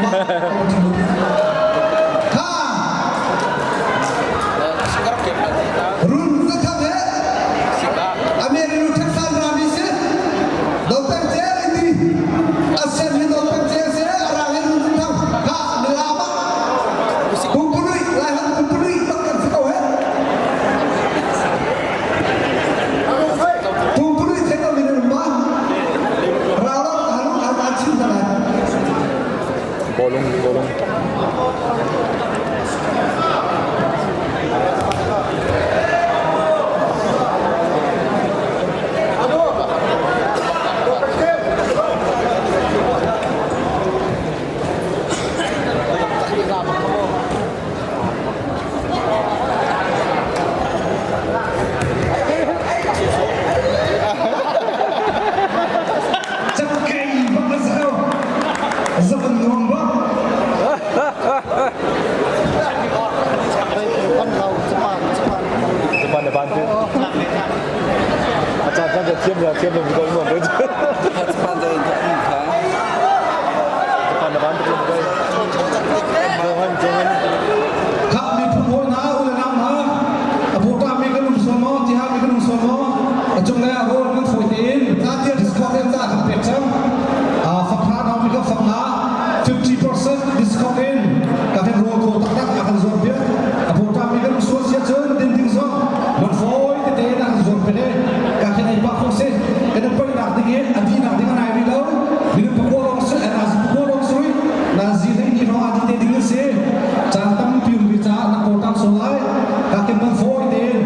Kha Run zathang he Ameriru Texan rami si Dopeng ce iti Asen hi dopeng ce se arang hi run zathang kha nilama Pumpului lai han pumpului bak kan si ko he Pumpului thei lo min ma Ralo halu an an chim hna lai Bolong bolong. Cakei bak a si Zak an nuam bak. Japan le ban tu. A caan caan thiam la thiam lo ko nuam ko. Japan le Japan le ban tu ko. Johan Johan. Kha miphun hawi hna u le nau hna a pawta mi kan um sual maw tiha mi kan um sual maw a cung le a rawl kan fawi tein discount in ta kan pek cang fakha nau mi ka fak na 50% discount in ka kan rawl thaw taktak a kan zuar piak a pawta mi kan um sual sia cun din ding zong man fawi tete in a kan zuar pe ka khen ei pa kho si kan poi nak ding in a di nak ding an ai ri lo minung pakua lawng si nazi pakua lawng sui nazi hlei ni rong adi te ding si caan tampi um ri caah na kawtang so lai ka kin man fawi tein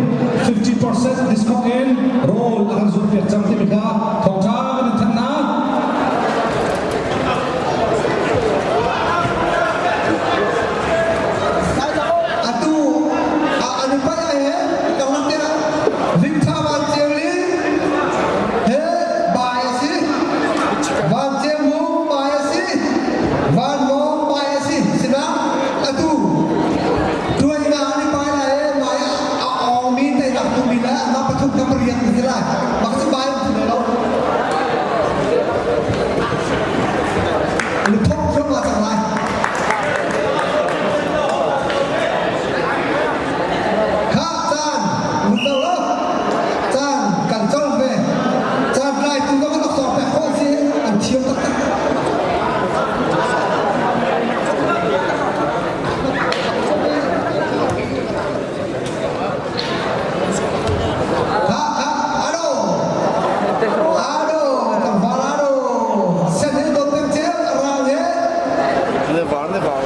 50% discount in rawl a kan zuar piak cang timi kha thawngtha kan in thanh hna. Atu an pai ai he tonglam te Limtha van ceu li he bai a si van ceu mu bai a si van mawng bai a si sina atu tuan nga ni pai lai he mai a ong mi te nak tu mi la na pathum na pariat ni lai bak si bai tu lo lu thok thok ma chang lai Kha caan mun lo lo caan kan col ve caan tlai tu ka kan sawm pek khawh si an thiam taktak. Kha kha ado ado tlangval ado sen he dot peng cel rang he Ne var ne var.